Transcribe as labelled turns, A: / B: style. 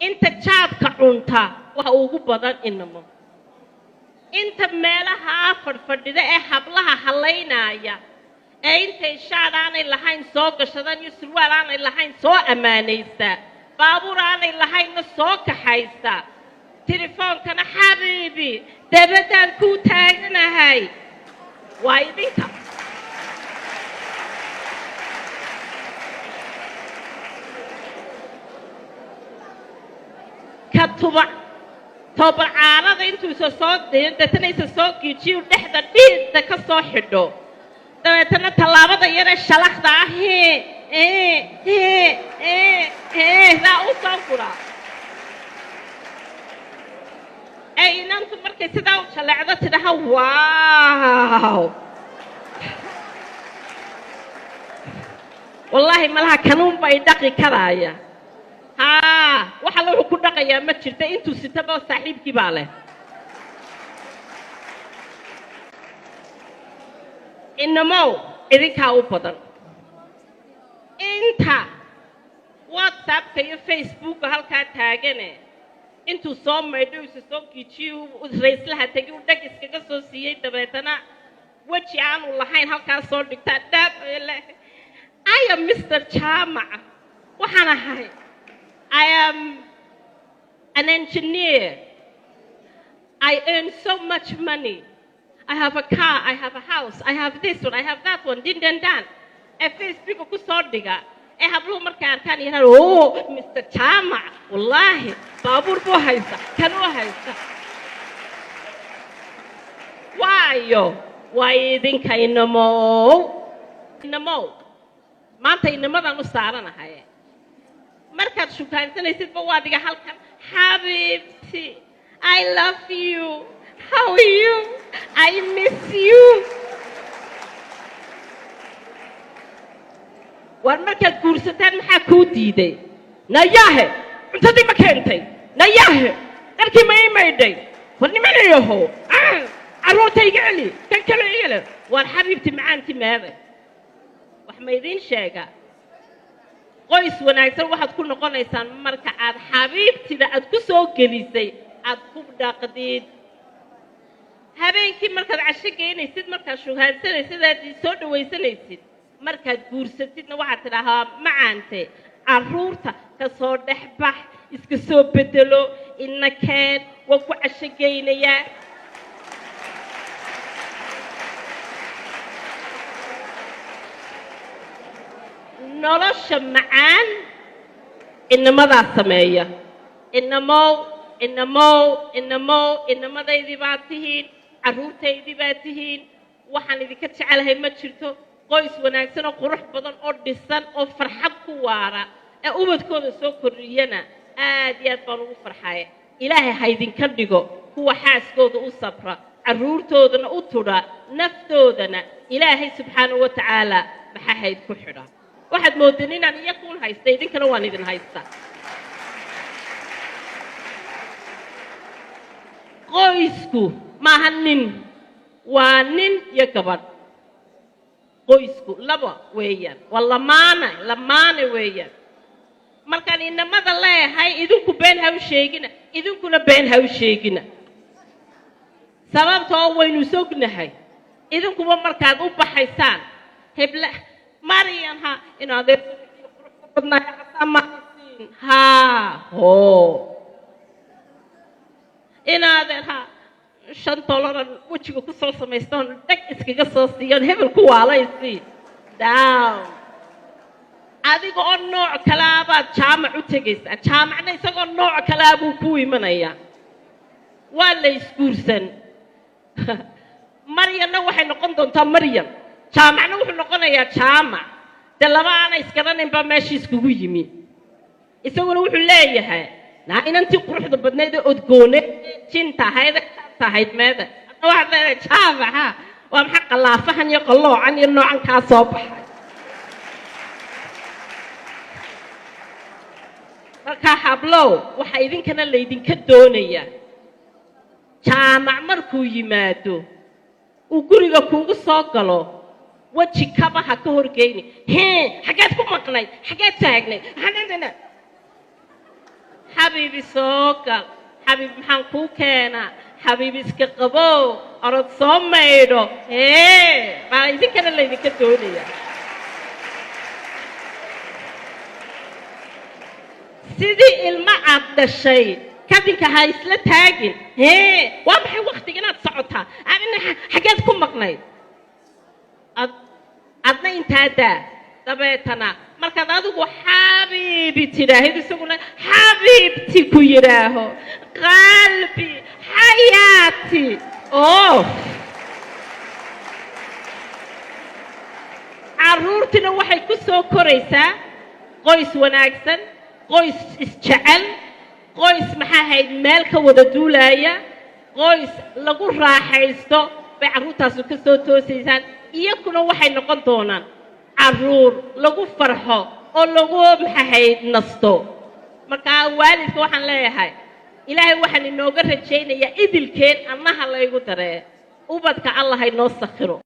A: Inta jaadka cunta waxa ugu badan inamo. Inta meelahaa fadhfadhida ee hablaha hallaynaaya ee intay shaadh aanay lahayn soo gashadaan iyo surwaal aanay lahayn soo ammaanaysa, baabuur aanay lahaynna soo kaxaysa, telefoonkana "Xabiibi, dabaddaan kuu taaganahay," waa idinka. Ka tuba toobacaarada intuu isa soo deetana isa soo giijiyu dhexda dhiidda ka soo xidho, dabeetana tallaabada yaree shalakda ah hee ee hee ee hee daa u soo furaa ee inantu markay sidaa u jaleecdo tidhaha, "Wow, wallaahi malaha kanuun bay dhaqi karaaya." Haa, wax alla wuxuu ku dhaqayaa ma jirta. Intuu sitaba saaxiibkii baa leh. Inamow, idinkaa u badan inta WhatsAppka iyo Facebooka halkaa taagane. Intuu soo maydho, isa soo giijiyu, rayslaha tegi, u dheg iskaga soo siiyey, dabeetana weji aanu lahayn halkaa soo dhigtaa dhaab leh, "I am Mr. Jaamac, waxaan ahay, I am an engineer, I earn so much money, I have a car, I have a house, I have this one, I have that one," din dan dan ee Facebooka ku soo dhiga ee habluhu markay arkaan yidhahaan, "Oh, Mr. Jaamac, wallaahi baabuur buu haysta, kanuu haysta." Waayo, waa idinka, inamow. Inamow, maanta inamadaan u saaranahay. Markaad shukaansanaysidba waad iga halkan, "Xabiibti, I love you, how are you, I miss you." War markaad guursataan maxaa kuu diiday? "Nayaahe, cuntadii ma keentay? Nayaahe, dharkii ma ii maydhay? War nimanayaho, carruurta iga celi, kan kale iga le." War xabiibti macaanti meeday? Wax ma idiin sheega? Qoys wanaagsan waxaad ku noqonaysaan marka aad xabiibtida aad ku soo gelisay aad ku dhaqdid. Habeenkii markaad casho geynaysid, markaad shugaansanaysid, aad soo dhawaysanaysid, markaad guursatidna waxaad tidhaahaa, "Macaante, carruurta ka soo dhex bax, iska soo bedelo, ina keen, waan ku casho geynayaa." Nolosha macaan inamadaa sameeya. Inamow, inamow, inamow, inamadaydii baad tihiin, carruurtaydii baad tihiin. Waxaan idinka jecelahay ma jirto. Qoys wanaagsan oo qurux badan oo dhisan oo farxad ku waara ee ubadkooda soo kordhiyana aad iyo aad baan ugu farxaya. Ilaahay ha idinka dhigo kuwa xaaskooda u sabra, carruurtoodana u tudha, naftoodana Ilaahay subxaanahu wa tacaala maxaa hayd ku xidha. Waxaad moodeen inaan iyakuun haysta, idinkana waan idin haystaa. Qoysku maaha nin, waa nin iyo gabadh. Qoysku laba weeyaan, waa lamaane, lamaane weeyaan. Markaan inamada leeyahay, idinku been ha u sheegina, idinkuna been ha u sheegina, sababtoo waynu sognahay idinkuba markaad u baxaysaan heble Marian ha inaad badnaaysin haa hoo inaadeer ha $5-an wejiga ku soo samaystoon dheg iskaga soo siiyoon hebel ku waalaysi down. Adiga oo nooc kalaabaad Jaamac u tegaysaa, Jaamacna isagoo nooc kalaa buu ku imanayaa. Waa la isguursan. Maryanna waxay noqon doontaa Maryam, Jaamacna wuxuu noqonayaa Jaamac. Dee laba aana isgaranayn baa meesha iskugu yimi. Isaguna wuxuu leeyahay, "Naa, inantii quruxda badnayd ee odgoone jinta ahayd ahayd meeda?" Adna waxaad leedahay, "Jaamaca, waa maxay qalaafahan iyo qalloocan iyo noocan kaa soo baxay?" Markaa hablow, waxaa idinkana laydinka doonayaa, Jaamac markuu yimaado uu guriga kuugu soo galo, weji kaba ha ka horgeyni. "Hee, xaggeed ku maqnay? Xaggeed taagnay?" Xabiibi, soo gal. Xabiib, maxaan kuu keenaa? Xabiib, iska qabow, orod soo maydho. Hee, baa idinkana laydinka doonaya. Sidii ilmo aad dhashay kadinka ha isla taagin. Hee, waa maxay waktiga inaad socotaa? Adina xaggeed ku maqnayd? Ad adna intaa daa. Dabeetana markaad adigu xabiibi tidhaahid, isaguna xabiibti ku yidhaaho, qalbi, xayaati. Oh, carruurtina waxay ku soo koraysaa qoys wanaagsan, qoys isjecel, qoys maxaa ahayd meel ka wada duulaaya, qoys lagu raaxaysto bay carruurtaasu ka soo toosaysaan. Iyakuna waxay noqon doonaan carruur lagu farxo oo lagu maxahayd nasto. Markaa waalidka waxaan leeyahay, Ilaahay waxaan inooga rajaynayaa idilkeen annaha laygu daree, ubadka Allah haynoo sakhiro.